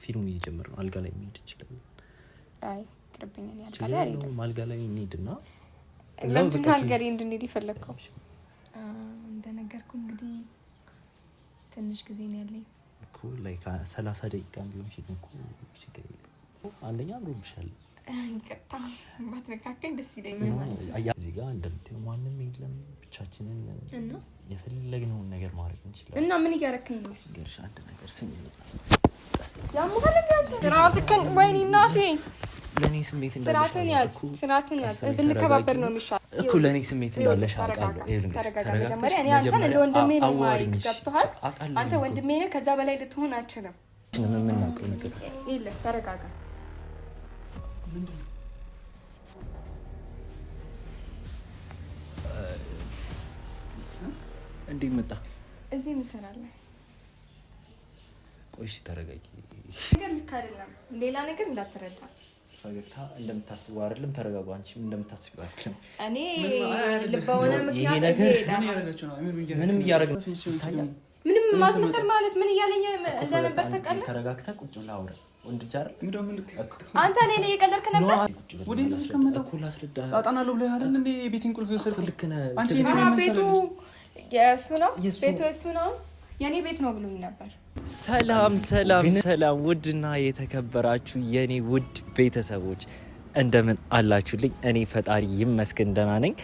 ፊልሙ እየጀመረ ነው። አልጋ ላይ መሄድ እንችላለን። አይ ይቅርብኝ፣ እኔ አልጋ ላይ አልሄድም። አልጋ ላይ እንሂድና ለምንድን ነው አልጋ ላይ እንድንሄድ የፈለግከው? እንደነገርኩ እንግዲህ ትንሽ ጊዜ ነው ያለኝ እኮ፣ like 30 ደቂቃ ቢሆን ፊልም እኮ ችግር የለውም። አንደኛ አምሮብሻል። ይቅርታ፣ ባትነካከኝ ደስ ይለኛል። እዚህ ጋር እንደምታየው ማንም የለም፣ ብቻችንን እና የፈለግነውን ነገር ማድረግ እንችላለን። እና ምን እያረከኝ ነው? ገርሽ አንድ ነገር ስሚ። ያመሃል ስርዓትህን። ወይኔ እናቴ! ለእኔ ስሜት ስርዓትን ያዝ፣ ስርዓትን ያዝ። ብንከባበር ነው የሚሻለው እኮ። ለእኔ ስሜት እንዳለሽ አውቃለሁ። ተረጋጋ። መጀመሪያ እኔ አንተን እንደ ወንድሜ ነው የማይህ፣ ገብቶሃል? አንተ ወንድሜ ነህ፣ ከዛ በላይ ልትሆን አልችልም። የምናውቀው ነገር የለም። ተረጋጋ። እንዴት መጣ? እዚህ ምን ትሰራለህ? ቆይ እሺ፣ ተረጋጊ። ነገር ልክ አይደለም። ሌላ ነገር እንዳትረዳ። ፈገግታ እንደምታስበው አይደለም። ተረጋጉ። አንቺም እንደምታስበው አይደለም። እኔ በሆነ ምክንያት ምንም እያደረግን ይታያል። ምንም ማስመሰል ማለት ምን እያለኝ እንደነበር ታውቃለህ? ተረጋግተህ ቁጭ ብለህ አውራ። ወንድ ልጅ አይደል አንተ? እኔ ላይ እየቀለድክ ነበር። ወደ ላስቀምጠው እኮ ላስረዳህ። አጠናለሁ ብለህ አይደል እንዴ ቤቴን ቁልፍ የወሰድከው? ልክ ነህ። አንቺ ቤቱ የእሱ ነው፣ ቤቱ የእሱ ነው፣ የእኔ ቤት ነው ብሎኝ ነበር። ሰላም ሰላም ሰላም! ውድና የተከበራችሁ የኔ ውድ ቤተሰቦች እንደምን አላችሁልኝ? እኔ ፈጣሪ ይመስገን ደህና ነኝ።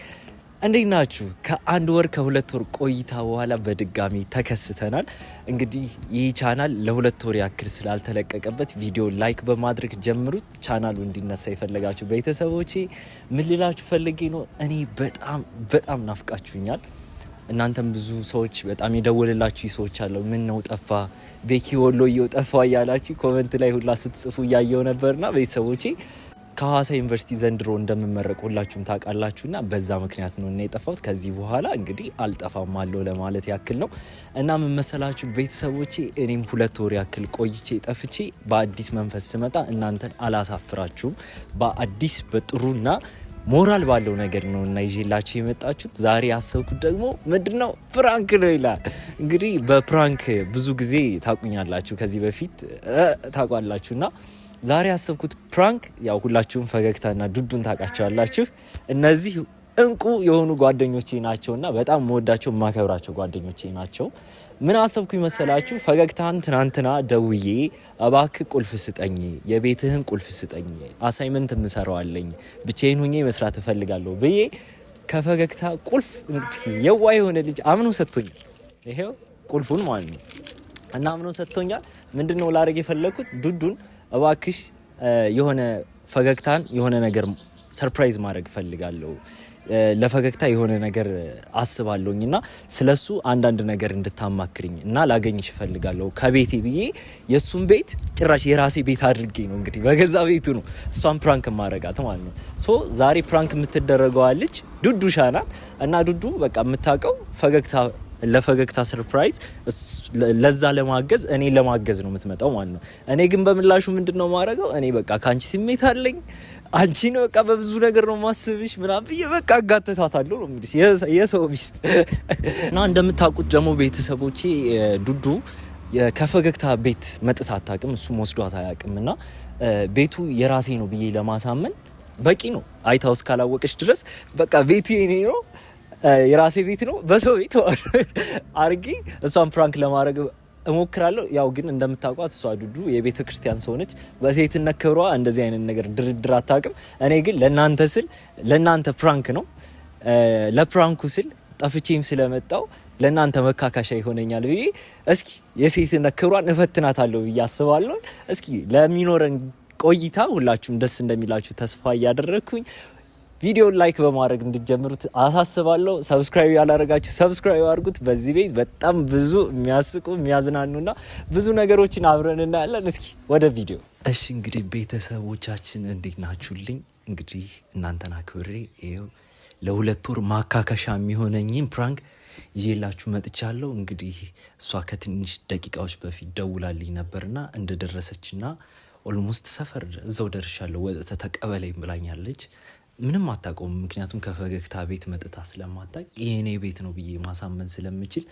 እንዴት ናችሁ? ከአንድ ወር ከ2 ወር ቆይታ በኋላ በድጋሚ ተከስተናል። እንግዲህ ይህ ቻናል ለ2 ወር ያክል ስላልተለቀቀበት ቪዲዮ like በማድረግ ጀምሩት። ቻናሉ እንዲነሳ የፈለጋችሁ ቤተሰቦቼ ምን ልላችሁ ፈልጌ ነው፣ እኔ በጣም በጣም ናፍቃችሁኛል። እናንተም ብዙ ሰዎች በጣም የደወልላችሁ ሰዎች አለው። ምን ነው ጠፋ ቤኪ ወሎዬው ጠፋ እያላችሁ comment ላይ ሁላ ስትጽፉ እያየው ነበርና፣ ቤተሰቦቼ ከሐዋሳ ዩኒቨርሲቲ ዘንድሮ እንደምመረቅ ሁላችሁም ታውቃላችሁና በዛ ምክንያት ነው እና የጠፋሁት። ከዚህ በኋላ እንግዲህ አልጠፋም አለው ለማለት ያክል ነው። እና ምን መሰላችሁ ቤተሰቦቼ፣ እኔም 2 ወር ያክል ቆይቼ ጠፍቼ በአዲስ መንፈስ ስመጣ እናንተን አላሳፍራችሁም። በአዲስ በጥሩና ሞራል ባለው ነገር ነው እና ይዤላችሁ የመጣችሁት። ዛሬ ያሰብኩት ደግሞ ምንድን ነው? Prank ነው ይላል። እንግዲህ በ prank ብዙ ጊዜ ታቁኛላችሁ፣ ከዚህ በፊት ታውቋላችሁ። እና ዛሬ ያሰብኩት prank ያው ሁላችሁም ፈገግታና ዱዱን ታውቃቸዋላችሁ። እነዚህ እንቁ የሆኑ ጓደኞቼ ናቸውና በጣም መወዳቸው የማከብራቸው ጓደኞቼ ናቸው። ምን አሰብኩ ይመሰላችሁ? ፈገግታን ትናንትና ደውዬ እባክህ ቁልፍ ስጠኝ፣ የቤትህን ቁልፍ ስጠኝ፣ assignment የምሰራው አለኝ፣ ብቻዬን ሁኜ መስራት እፈልጋለሁ ብዬ ከፈገግታ ቁልፍ እንግዲህ የዋ የሆነ ልጅ አምኖ ሰጥቶኛል። ይሄው ቁልፉን ማለት ነው። እና አምኖ ሰጥቶኛል። ምንድነው ላደርግ የፈለግኩት? ዱዱን እባክሽ የሆነ ፈገግታን የሆነ ነገር surprise ማድረግ እፈልጋለሁ፣ ለፈገግታ የሆነ ነገር አስባለሁኝ እና ስለሱ አንዳንድ ነገር እንድታማክርኝ እና ላገኝሽ እፈልጋለሁ ከቤቴ ብዬ የእሱን ቤት ጭራሽ የራሴ ቤት አድርጌ ነው፣ እንግዲህ በገዛ ቤቱ ነው እሷን prank ማረጋት ማለት ነው። So ዛሬ prank የምትደረገዋ ልጅ ዱዱሻ ናት። እና ዱዱ በቃ የምታውቀው ፈገግታ ለፈገግታ surprise ለዛ ለማገዝ፣ እኔ ለማገዝ ነው የምትመጣው ማለት ነው። እኔ ግን በምላሹ ምንድን ነው የማደርገው? እኔ በቃ ከአንቺ ስሜት አለኝ፣ አንቺን በቃ በብዙ ነገር ነው ማስብሽ ምናምን ብዬ በቃ አጋተታታለሁ ነው የምልሽ የሰው ሚስት። እና እንደምታውቁት ደግሞ ቤተሰቦቼ ዱዱ ከፈገግታ ቤት መጥታ አታውቅም፣ እሱም ወስዷት አያውቅም። እና ቤቱ የራሴ ነው ብዬ ለማሳመን በቂ ነው። አይታው እስካላወቀች ድረስ በቃ ቤቱ የኔ ነው፣ የራሴ ቤት ነው፣ በሰው ቤት አርጌ እሷን prank ለማድረግ እሞክራለሁ። ያው ግን እንደምታውቋት እሷ ዱዱ የቤተ ክርስቲያን ሰው ነች። በሴትነት ክብሯ እንደዚህ አይነት ነገር ድርድር አታውቅም። እኔ ግን ለእናንተ ስል፣ ለእናንተ prank ነው፣ ለ prank ኡ ስል ጠፍቼም ስለመጣው ለእናንተ መካካሻ ይሆነኛል ብዬ እስኪ የሴትነት ክብሯን እፈትናታለሁ ብዬ አስባለሁ። እስኪ ለሚኖረን ቆይታ ሁላችሁም ደስ እንደሚላችሁ ተስፋ እያደረግኩኝ ቪዲዮን like በማድረግ እንድጀምሩት አሳስባለሁ። Subscribe ያላረጋችሁ subscribe አድርጉት። በዚህ ቤት በጣም ብዙ የሚያስቁ የሚያዝናኑና ብዙ ነገሮችን አብረን እናያለን። እስኪ ወደ ቪዲዮ። እሺ እንግዲህ ቤተሰቦቻችን እንዴት ናችሁልኝ? እንግዲህ እናንተን አክብሬ ይኸው ለ2 ወር ማካከሻ የሚሆነኝን prank ይዤላችሁ መጥቻለሁ። እንግዲህ እሷ ከትንሽ ደቂቃዎች በፊት ደውላልኝ ነበርና እንደደረሰችና almost ሰፈር እዛው ደርሻለሁ ወጥተህ ተቀበለኝ ብላኛለች። ምንም አታውቀውም። ምክንያቱም ከፈገግታ ቤት መጥታ ስለማታውቅ የኔ ቤት ነው ብዬ ማሳመን ስለምችል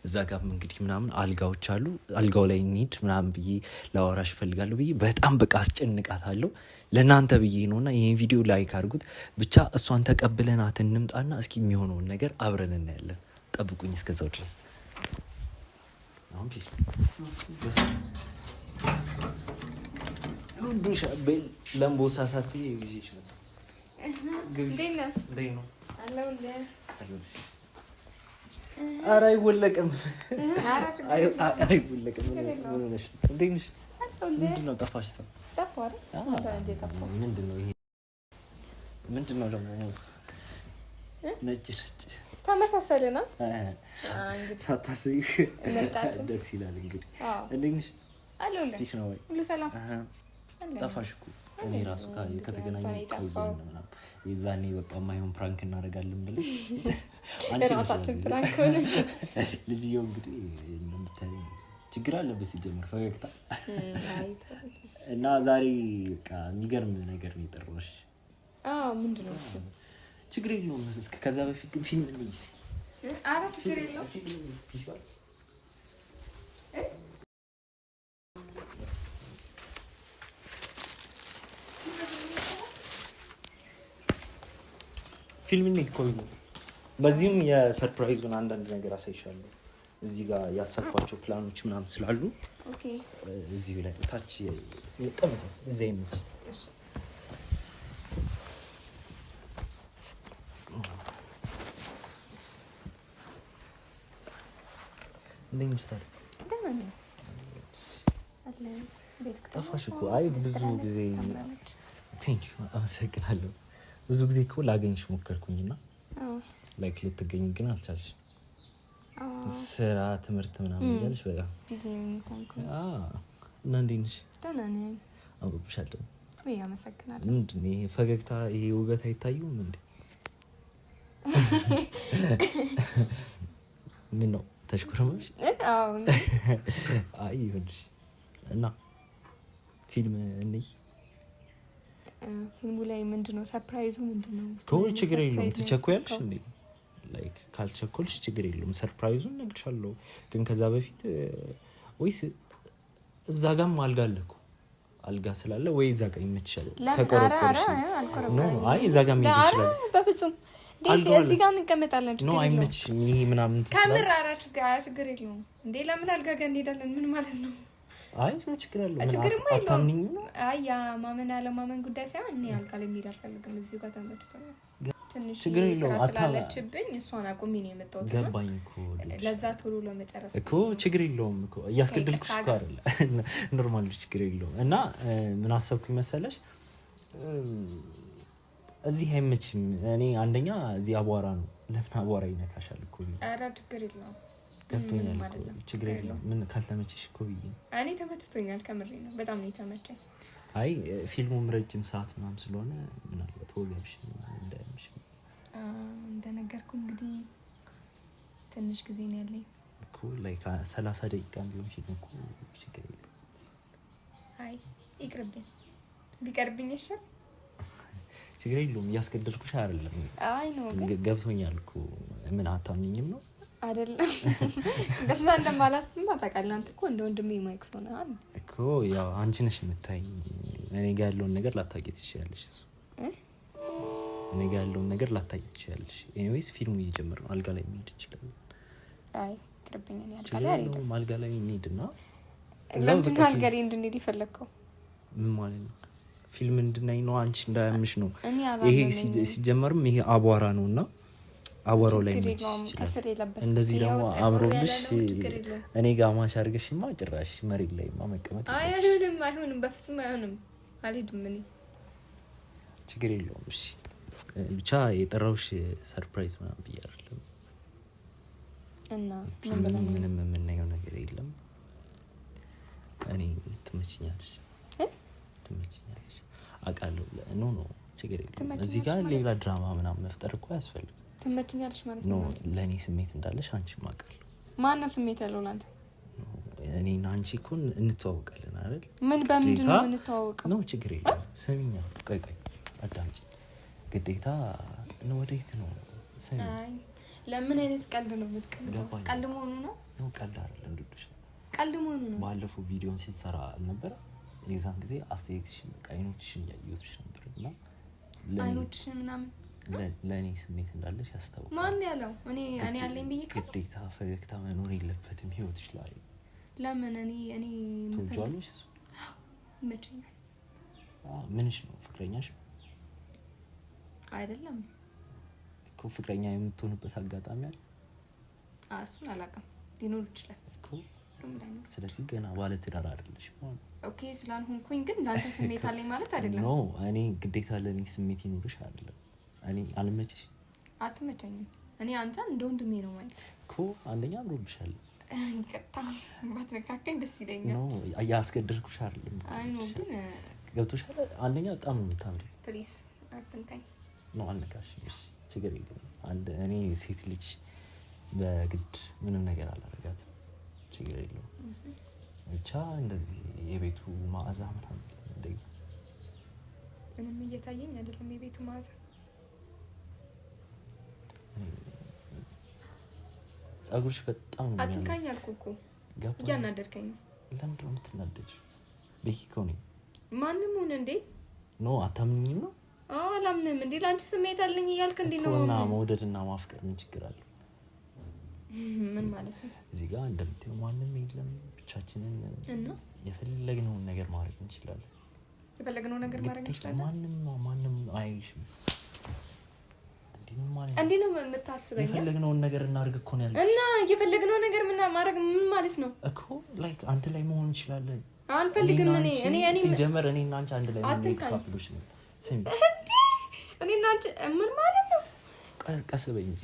እዛ ጋር እንግዲህ ምናምን አልጋዎች አሉ፣ አልጋው ላይ እንሂድ ምናምን ብዬ ላወራሽ እፈልጋለሁ ብዬ በጣም በቃ አስጨንቃታለሁ። ለእናንተ ብዬ ነውና ይህን ቪዲዮ like አድርጉት። ብቻ እሷን ተቀብለናት እንምጣና እስኪ የሚሆነውን ነገር አብረን እናያለን። ጠብቁኝ እስከዛው ድረስ። አሁን peace ለምቦሳ ሳትይ ይዤሽ መጣሁ። ኧረ አይወለቅም፣ አይወለቅም። እንዴት ነሽ? ምንድን ነው ጠፋሽ? ሰው ምንድን ነው ይሄ? ምንድን ነው ደግሞ ነጭ ነጭ ተመሳሰልና ሳታስቢ ደስ ይላል። እንግዲህ እንዴት ነሽ? peace ነው ወይ? ጠፋሽ እኮ እኔ ራሱ ከተገናኘ ቆየን ምናምን የዛኔ በቃ የማይሆን prank እናደርጋለን ብለን ልጅየው እንግዲህ እንደምታየው ችግር አለበት ሲጀምር ፈገግታ እና ዛሬ በቃ የሚገርም ነገር ነው የጠራሁሽ። ምንድን ነው? ችግር የለውም። እስከ ከዛ በፊት ግን ፊልም እንይ እስኪ። ኧረ ችግር የለውም። ፊልም እንይ እኮ በዚህም የ surprise ኡን አንዳንድ ነገር አሳይሻለሁ። እዚህ ጋር ያሰብኳቸው ፕላኖች ምናምን ስላሉ እዚሁ ላይ ታች ቀመጠስ እዚያ ይመች። እንዴት ነሽ ታዲያ? ጠፋሽ እኮ። አይ ብዙ ጊዜ thank you አመሰግናለሁ። ብዙ ጊዜ እኮ ላገኝሽ ሞከርኩኝና like ልትገኝ ግን አልቻልሽ። ስራ፣ ትምህርት ምናምን እያለሽ በጣም እና እንዴት ነሽ? አምሮብሻል። አመሰግናለሁ። ምንድን ነው ይሄ ፈገግታ፣ ይሄ ውበት አይታዩም እንዴ? ምን ነው ተሽኮረመምሽ? አይ ይሁንሽ። እና ፊልም እንይ። ፊልሙ ላይ ምንድን ነው surprise ኡ? ምንድን ነው? ችግር የለውም። ትቸኩያለሽ እንዴ? like ካልቸኮልሽ ችግር የለውም። surprise ኡን እነግርሻለሁ። ግን ከዛ በፊት ወይስ እዛ ጋም አልጋ አለ እኮ አልጋ ስላለ ወይ እዛ ጋ ይመችሻል። ተቆረቆርሽ? no አይ እዛ ጋ መሄድ ይችላል። በፍጹም እዚህ ጋር እንቀመጣለን። no አይመችሽም። ይሄ ምናምን ከምር ኧረ ችግር የለውም እንዴ። ለምን አልጋ ጋር እንሄዳለን? ምን ማለት ነው? አይ ምን ችግር አለው? ችግርማ የለውም። አይ ያ ማመን አለማመን ጉዳይ ሳይሆን እኔ አልጋ ላይ መሄድ አልፈልግም። እዚሁ ጋር ተመችቶኛል። ትንሽ ስራ ስላለችብኝ እሷን አቁሜ ነው የመጣሁት። ገባኝ እኮ ለዛ ቶሎ ለመጨረስ እኮ ችግር የለውም እኮ እያስገደልኩሽ እኮ አይደለ። normal ችግር የለውም። እና ምን አሰብኩኝ መሰለሽ፣ እዚህ አይመችም። እኔ አንደኛ እዚህ አቧራ ነው። ለምን አቧራ ይነካሻል እኮ። ኧረ ችግር የለውም ገብቶኛል። ችግር የለውም። ምን ካልተመቸሽ እኮ ብዬ እኔ ተመችቶኛል። ከምሬ ነው። በጣም ነው የተመቸኝ። አይ ፊልሙም ረጅም ሰዓት ምናምን ስለሆነ ምናልባት ወገብሽ እንዳያምሽ። እንደነገርኩ እንግዲህ ትንሽ ጊዜ ነው ያለኝ እኮ like 30 ደቂቃ ቢሆን ፊልም እኮ ችግር የለውም። አይ ይቅርብኝ፣ ቢቀርብኝ ይሻል። ችግር የለውም። እያስገደድኩሽ አይደለም። አይ ነው ግን ገብቶኛል እኮ። ምን አታምኝም ነው? አይደለም እንደዛ እንደማላስብማ ታውቃለህ። አንተ እኮ እንደ ወንድሜ ማይክ ሰው ነህ እኮ። ያው አንቺ ነሽ የምታይኝ። እኔ ጋር ያለውን ነገር ላታውቂ ትችያለሽ። እሱ እኔ ጋር ያለውን ነገር ላታውቂ ትችያለሽ። anyways ፊልሙ እየጀመረ ነው። አልጋ ላይ መሄድ እንችላለን። አይ ይቅርብኝ፣ እኔ አልጋ ላይ አልሄድም። አልጋ ላይ እንሂድና ለምንድን ነው አልጋ ላይ እንድንሄድ የፈለግከው? ምን ማለት ነው? ፊልም እንድናይ ነው። አንቺ እንዳያምሽ ነው። ይሄ ሲጀመርም ይሄ አቧራ ነው እና አቧራው ላይ መች ይችላል። እንደዚህ ደግሞ አምሮብሽ እኔ ጋር match አድርገሽማ ጭራሽ መሬት ላይማ መቀመጥ አይሆንም፣ አይሆንም፣ በፍጹም አይሆንም። አልሄድም እኔ። ችግር የለውም። እሺ ብቻ የጠራሁሽ surprise ምናምን ብዬ አይደለም። እና ምንም የምናየው ነገር የለም። እኔ ትመችኛለሽ፣ ትመችኛለሽ አውቃለሁ። no no ችግር የለም። እዚህ ጋር ሌላ ድራማ ምናምን መፍጠር እኮ አያስፈልግም። ትመችኛለሽ ማለት ነው። ለእኔ ስሜት እንዳለሽ አንቺም አውቃለሁ። ማነው ስሜት ያለው ለአንተ? እኔና አንቺ እኮ እንተዋወቃለን አይደል? ምን በምንድን ነው የምንተዋወቀው? ነው ችግር የለም። ስሚኛ፣ ቆይ ቆይ አዳምጪ። ግዴታ ነው። ወዴት ነው? ለምን አይነት ቀልድ ነው የምትቀልደው? ቀልድ መሆኑ ነው? ነው ቀልድ አይደለም ዱዱሽ፣ ቀልድ መሆኑ ነው። ባለፈው ቪዲዮን ስትሰራ አልነበረ? የዛን ጊዜ አስተያየትሽን በቃ አይኖችሽን እያየሁትሽ ነበር እና አይኖችሽን ምናምን ለእኔ ስሜት እንዳለሽ ያስታውቃል። ማን ያለው? እኔ ያለኝ ብዬ ግዴታ ፈገግታ መኖር የለበትም ህይወትሽ ላይ። ለምን እኔ እኔ ትወጂዋለሽ? እሱ ይመቸኛል። ምንሽ ነው? ፍቅረኛሽ አይደለም እኮ። ፍቅረኛ የምትሆንበት አጋጣሚ አለ? እሱን አላውቅም፣ ሊኖር ይችላል እኮ። ስለዚህ ገና ባለ ትዳር አይደለሽም። Okay ስላልሆንኩኝ ግን ለአንተ ስሜት አለኝ ማለት አይደለም። No እኔ ግዴታ ለእኔ ስሜት ይኖርሽ አይደለም። እኔ አልመችሽም? አትመቸኝም። እኔ አንተን እንደ ወንድሜ ነው ማለት እኮ። አንደኛ አምሮብሻል። ይቅርታ ባትነካከኝ ደስ ይለኛል። No ያስገደድኩሽ አይደለም። አይ no ግን ገብቶሻል። አንደኛ በጣም ነው የምታምሪው። Please አትንካኝ። No አልነካሽም። እሺ ችግር የለውም። አንድ እኔ ሴት ልጅ በግድ ምንም ነገር አላደርጋትም። ችግር የለውም። ብቻ እንደዚህ የቤቱ መዓዛ ምናምን ምንም እየታየኝ አይደለም የቤቱ መዓዛ። ጸጉርሽ በጣም ነው። አትንካኝ አልኩህ እኮ እያናደድከኝ ነው። ለምንድን ነው የምትናደጂው? ቤኪ እኮ ነኝ። ማንም ሁን እንዴ። No አታምኚኝም ነው? አዎ አላምንም። እንዴ ለአንቺ ስሜት አለኝ እያልክ እንዴ ነው? እና መውደድ እና ማፍቀር ምን ችግር አለው? ምን ማለት ነው? እዚህ ጋር እንደምታየው ማንም የለም፣ ብቻችንን እና የፈለግነውን ነገር ማድረግ እንችላለን። የፈለግነውን ነገር ማድረግ እንችላለን። ማንም አይሽም። እንዴ ነው የምታስበኝ? የፈለግነውን ነገር እናድርግ እኮ ነው ያልኩሽ። እና የፈለግነውን ነገር ምን ማድረግ ምን ማለት ነው እኮ? Like አንድ ላይ መሆን እንችላለን። አንፈልግም። እኔ እኔ እኔ ሲጀመር እኔ እና አንቺ አንድ ላይ couple ኦች ነን። ስሚ እንዴ እኔ እና አንቺ ምን ማለት ነው? ቀስ በይ እንጂ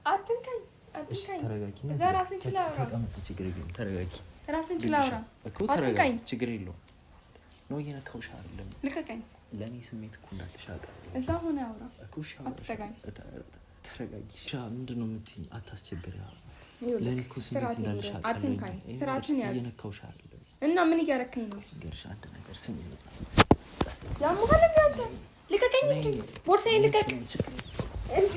አትንካኝ፣ አትንካኝ። ተረጋጊ። እዛ ራስን ችላ አውራ። ተቀመጪ፣ ችግር የለውም። ተረጋጊ። ራስን ችላ አውራ እኮ ተረጋጊ፣ ችግር የለውም። ነው እየነካሁሽ አይደለም። ልቀቀኝ። ለእኔ ስሜት እኮ እንዳለሽ አውቃለሁ። እዛ ሆነ አውራ እኮ። እሺ አትጠጋኝ። ተረጋጊ። ምንድን ነው የምትይኝ? አታስቸግሪ። ለእኔ እኮ ስሜት እንዳለሽ አውቃለሁ። አትንካኝ። ስርዓትን ያዝ። እየነካሁሽ አይደለም። እና ምን እያረከኝ ነው? ልንገርሽ አንድ ነገር ስሚ። ያመሃል እንዴ አንተ? ልቀቀኝ እንጂ ቦርሳዬን ልቀቅ። እንዴ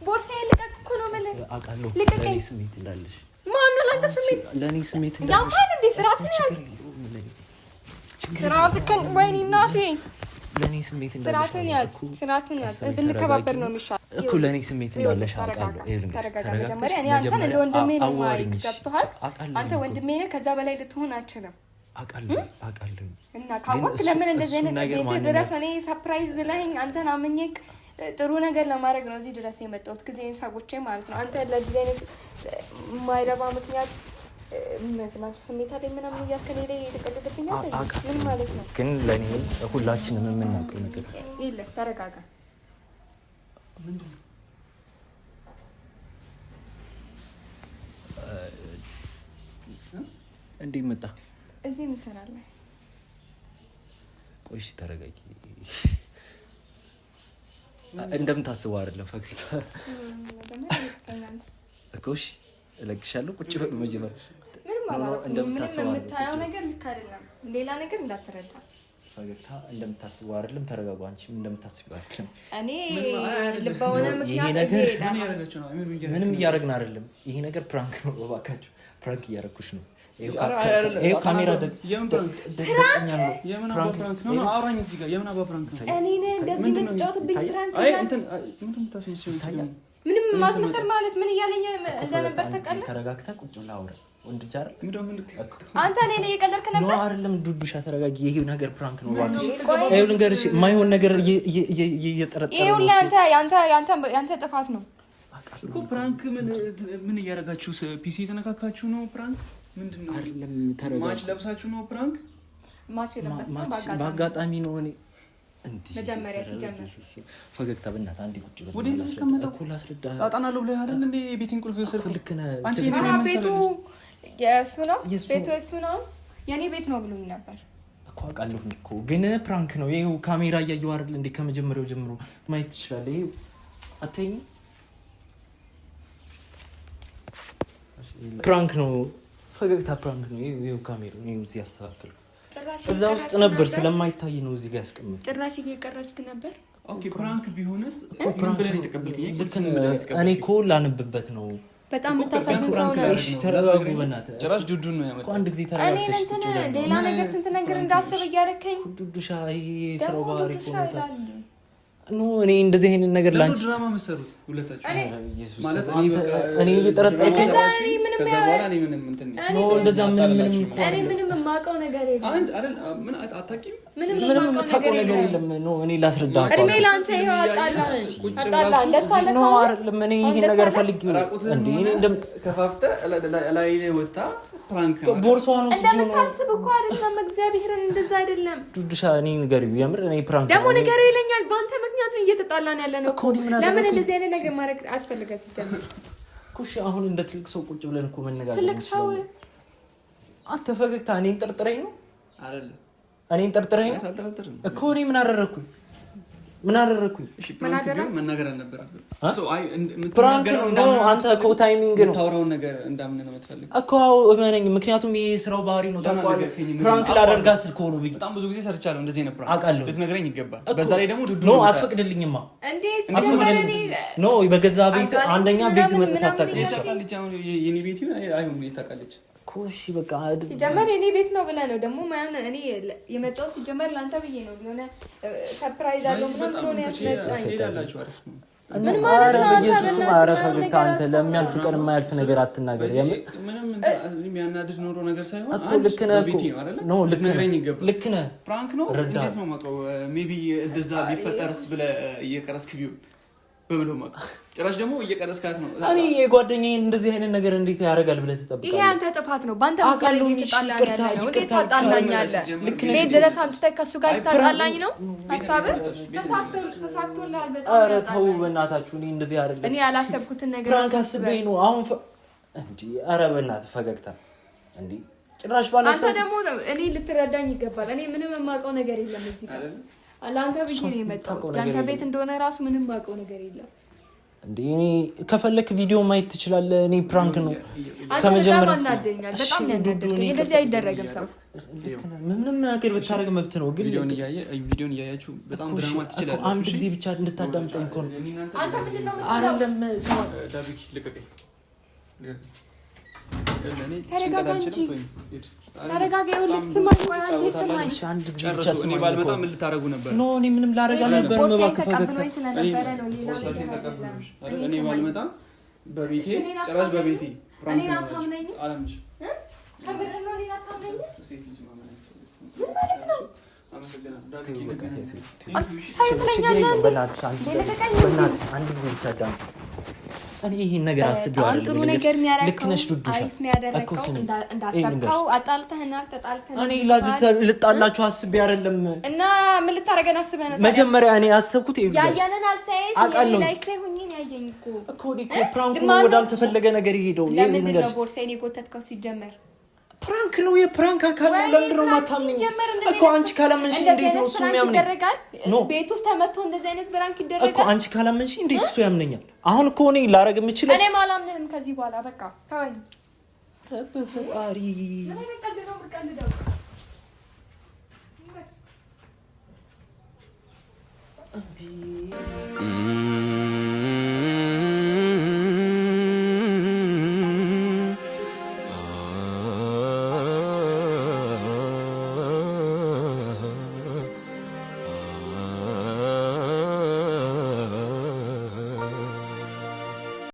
ቦርሳዬን ልቀቅ እኮ ነው የምልህ። አውቃለሁ ልቀቀኝ። ለእኔ ስሜት እንዳለሽ። ማነው ለአንተ ስሜት? ለእኔ ስሜት እንዳለሽ። ያመሃል እንዴ? ስርዓትን ያዝ። ስርዓትህን። ወይኔ እናቴ። ለእኔ ስሜት እንዳለሽ ስርዓትን ያዝ። ስርዓትን ያዝ። ብንከባበር ነው የሚሻለው እኮ። ለእኔ ስሜት እንዳለሽ አውቃለሁ። ተረጋጋ። መጀመሪያ እኔ አንተን እንደ ወንድሜ ነው የማይህ። ገብቶሃል? አንተ ወንድሜ ነህ። ከዛ በላይ ልትሆን አችልም። አውቃለሁ አውቃለሁ። እና ካወቅክ ለምን እንደዚህ አይነት ቤት ድረስ እኔ surprise ብለኸኝ አንተን አምኜክ ጥሩ ነገር ለማድረግ ነው እዚህ ድረስ የመጣሁት፣ ጊዜን ሰዎቼ ማለት ነው። አንተ ለዚህ አይነት የማይረባ ምክንያት ስላንቺ ስሜት አለኝ ምናምን እያልክ እኔ ላይ የተቀለደብኛል። ምን ማለት ነው? ግን ለእኔ ሁላችንም የምናውቀው ነገር የለ። ተረጋጋ። እንዴት መጣ? እዚህ ምን ትሰራለህ? ቆይ እሺ ተረጋጊ። እንደምታስበው አይደለም ፈገግታ እኮ። እሺ እለቅሻለሁ። ቁጭ በሉ መጀመሪያ። ምንም አላደረኩም። ምንም የምታየው ነገር ልክ አይደለም። ሌላ ነገር እንዳትረዳ። ፈገግታ እንደምታስበው አይደለም። ተረጋጉ። አንቺም እንደምታስበው አይደለም። እኔ በሆነ ምክንያት ምንም እያደረግን አይደለም። ይሄ ነገር prank ነው። እባካችሁ prank እያደረኩሽ ነው። ይኸው ካሜራ የምን አባ prank ነው? አውራኝ እዚህ ጋር የምን አባ prank ነው? እኔ እንደዚህ የምትጫወትብኝ prank ምንም ማስመሰል ማለት ምን እያለኝ እንደነበር ታውቃለህ? ተረጋግተህ ቁጭ ብለህ አውራ። ወንድ ልጅ አይደል አንተ? እኔ ላይ እየቀለድክ ነበር። No አይደለም። ዱዱሻ ተረጋጊ። ይሄ ነገር prank ነው። እባክሽ ይኸው ልንገርሽ፣ የማይሆን ነገር እየጠረጠረ ነው። ይኸውልህ አንተ ያንተ ጥፋት ነው እኮ prank። ምን እያደረጋችሁ? PC የተነካካችሁ ነው prank? ምንድን ነው? አይደለም ተረጋጊ። Match ለብሳችሁ ነው prank? Match የለበስነው በአጋጣሚ ነው። እኔ መጀመሪያ ሲጀምር ፈገግታ በእናትህ አንዴ ቁጭ በል። ወደ የምትቀመጠው እኮ ላስረዳህ። አጣናለሁ ብለህ አይደል እንዴ የቤቴን ቁልፍ የወሰድከው? ልክ ነህ። አንቺ ቤቱ የእሱ ነው፣ ቤቱ የእሱ ነው፣ የእኔ ቤት ነው ብሎኝ ነበር እኮ አውቃለሁኝ እኮ ግን prank ነው። ይኸው ካሜራ እያየሁ አይደል እንዴ? ከመጀመሪያው ጀምሮ ማየት ትችላለህ። ይኸው አታይኝም? Prank ነው ፈገግታ፣ prank ነው። ይኸው ካሜራ እዚህ ያስተካከልኩት። እዛ ውስጥ ነበር ስለማይታይ ነው እዚህ ጋር ያስቀመጥኩት። ጭራሽ እየቀረጽክ ነበር። Okay prank ቢሆንስ ምን ብለህ የተቀበልከኝ? እኔ እኮ ላንብበት ነው። በጣም የምታሳዝን ሰው ነው። እሺ ተረጋጉ፣ በእናትህ ጭራሽ ዱዱን ነው ያመጣው። አንድ ጊዜ ተረጋግተሽ ሌላ ነገር ስንት ነገር እንዳስብ እያደረከኝ። ዱዱሻ ይሄ ስራው ባህሪ እኮ ነው። No እኔ እንደዚህ አይነት ነገር ላንቺ ድራማ መሰሩት ሁለታችሁ ማለት እኔ እየጠረጠርኩ እንደዛ ምንም እኔ ምንም የማውቀው ነገር የለም። አንድ አይደል ምን አታውቂም? ምንም የምታውቀው ነገር የለም። No እኔ ላስረዳ እድሜ ላንተ ይኸው አጣላን ደስ አለ No አይደለም። እኔ ይሄን ነገር ፈልጌው እንዴ እኔ እንደም ከፋፍተህ ላይ ላይ ወጣ prank ነው ቦርሳዋ ነው እንደምታስብ እኮ አይደለም። እግዚአብሔርን እንደዛ አይደለም። ዱዱሻ እኔ ንገሪው፣ የምር እኔ prank ደግሞ ንገሪው ይለኛል። በአንተ ምክንያት ነው እየተጣላን ያለ ነው። ለምን እንደዚህ አይነት ነገር ማድረግ አስፈልገ? ሲጀምር እሺ፣ አሁን እንደ ትልቅ ሰው ቁጭ ብለን እኮ መነጋገር ትልቅ ሰው አንተ ፈገግታ እኔን ጠርጥረኝ ነው አይደለም? እኔን ጠርጥረኝ ነው እኮ። እኔ ምን አደረኩኝ? ምን አደረኩኝ? መናገር አልነበረብህም። Prank ነው። አንተ እኮ timing ነው የምታወራውን ነገር እንዳምን ነው የምትፈልገው እኮ። አዎ እመነኝ። ምክንያቱም ይሄ ስራው ባህሪ ነው ታውቀዋለህ። Prank ላደርጋት እኮ ነው። በጣም ብዙ ጊዜ ሰርቻለሁ እንደዚህ አይነት prank አውቃለሁ። ልትነግረኝ ይገባል። በዛ ላይ ደግሞ ዱዱ No አትፈቅድልኝማ። No በገዛ ቤት አንደኛ ቤት መጥተህ አታውቅም። የኔ ቤት ይሁን አይሁን ታውቃለች። እሺ በቃ ሲጀመር የኔ ቤት ነው ብለህ ነው ደግሞ ማን እኔ የመጣሁት ሲጀመር ለአንተ ብዬ ነው። የሆነ surprise አለው ምናምን ብሎ ነው ያስመጣኝ። ምን ማለት ነው? በኢየሱስ ኧረ ፈገግታ አንተ ለሚያልፍ ቀን የማያልፍ ነገር አትናገር። የምር ምንም የሚያናድድ ኖሮ ነገር ሳይሆን እኮ ልክ ነህ እኮ no ልክ ነህ፣ ልክ ነህ። Prank ነው እንዴት ነው የማውቀው? Maybe እንደዛ ቢፈጠርስ ብለህ እየቀረስክ ቢሆን በምን ነው የማውቀው? ጭራሽ ደግሞ እየቀረስካት ነው። እኔ የጓደኛዬን እንደዚህ አይነት ነገር እንዴት ያደርጋል ብለህ ትጠብቃለህ? ይሄ አንተ ጥፋት ነው። በአንተ ምክንያት እየተጣላን ያለ ነው። እንዴት ታጣላኛለህ? ቤት ድረስ አምጥተህ ከእሱ ጋር ታጣላኝ ነው ሀሳብህ? ተሳክቶልሃል። በጣም ኧረ ተው በእናታችሁ። እኔ እንደዚህ አይደለም። እኔ ያላሰብኩትን ነገር Prank አስቤ ነው አሁን። እንዴ ኧረ በእናትህ ፈገግታ እንዴ ጭራሽ ባላሰብ። አንተ ደግሞ እኔ ልትረዳኝ ይገባል። እኔ ምንም የማውቀው ነገር የለም እዚህ ጋር ለአንተ ብዬ ነው የመጣሁት። ለአንተ ቤት እንደሆነ ራሱ ምንም የማውቀው ነገር የለም። እንዴ እኔ ከፈለክ ቪዲዮ ማየት ትችላለህ። እኔ prank ነው ከመጀመሪያ። አናደኛል። በጣም ነው ያናደድከኝ። እንደዚህ አይደረግም። ሰው ምንም ነገር ብታደርግ መብት ነው፣ ግን ቪዲዮን እያያችሁ በጣም ድራማ ትችላለህ። አንድ ጊዜ ብቻ እንድታዳምጠኝ እኮ ነው። አንተ ምንድን ነው አይደለም። ስማ ልቀቀኝ። ተረጋጋ እንጂ ተረጋጋ። ይኸውልህ ስማኝ፣ አንዴ ስማኝ። አንድ ጊዜ ብቻ ስማኝ። እኔ ባልመጣ ምን ልታደርጉ ነበር? No እኔ ምንም ላደርግ አልነበረም። ቦርሳዬን እባክህ ፈገግታ ተቀብሎኝ ስለነበረ ነው። ሌላ ነገር አይደለም። እኔ ባልመጣ በቤቴ ጭራሽ በቤቴ እኔን አታምነኝም? አላምንሽም። ከምር ነው። እኔን አታምነኝም? ሴት ልጅ ማመን አያስፈልግም። ምን ማለት ነው? አመሰግናለሁ። ታዩ ትለኛለህ እንዴ? አንድ ጊዜ ብቻ አዳምጪኝ። እኔ ይሄን ነገር አስቤው በጣም አይደለም። ጥሩ ነገር ነው ልክ ያደረከው። ነሽ ዱዱሻ። አሪፍ ነው ያደረከው። እኮ ስሚ፣ እንዳሰብከው አጣልተህናል፣ ተጣልተናል። እኔ ልጣላችሁ አስቤ አይደለም። እና ምን ልታደርገን አስበህ ነው? ታዲያ? መጀመሪያ እኔ ያሰብኩት ይኸውልሽ፣ ያየንን አስተያየት አውቃለሁ። የኔ like ላይ ሆኜ ነው ያየኝ እኮ። እኮ እኔ እኮ prank ኡ ነው ማነው? ወዳልተፈለገ ነገር የሄደው። ይሄ ለምንድን ነው ልንገርሽ፣ ቦርሳዬን የጎተትከው ሲጀመር? Prank ነው፣ የ prank አካል ነው። ወይ ለምንድን ነው Prank የማታምኚኝ? ሲጀመር እንደዚህ እኮ አይነት አንቺ ካላመንሽ እንደዚህ እንዴት ነው አይነት እሱ Prank የሚያምነኝ? ይደረጋል? No ቤት ውስጥ ተመቶ እንደዚህ አይነት prank እኮ ይደረጋል? አንቺ ካላመንሽ እንዴት እሱ ያምነኛል? አሁን እኮ እኔ ላረግ የምችለው እኔም አላምንህም ከዚህ በኋላ በቃ ተወኝ። ኧረ በፈጣሪ ምን አይነት ቀልድ ነው የምትቀልደው? እንዴ!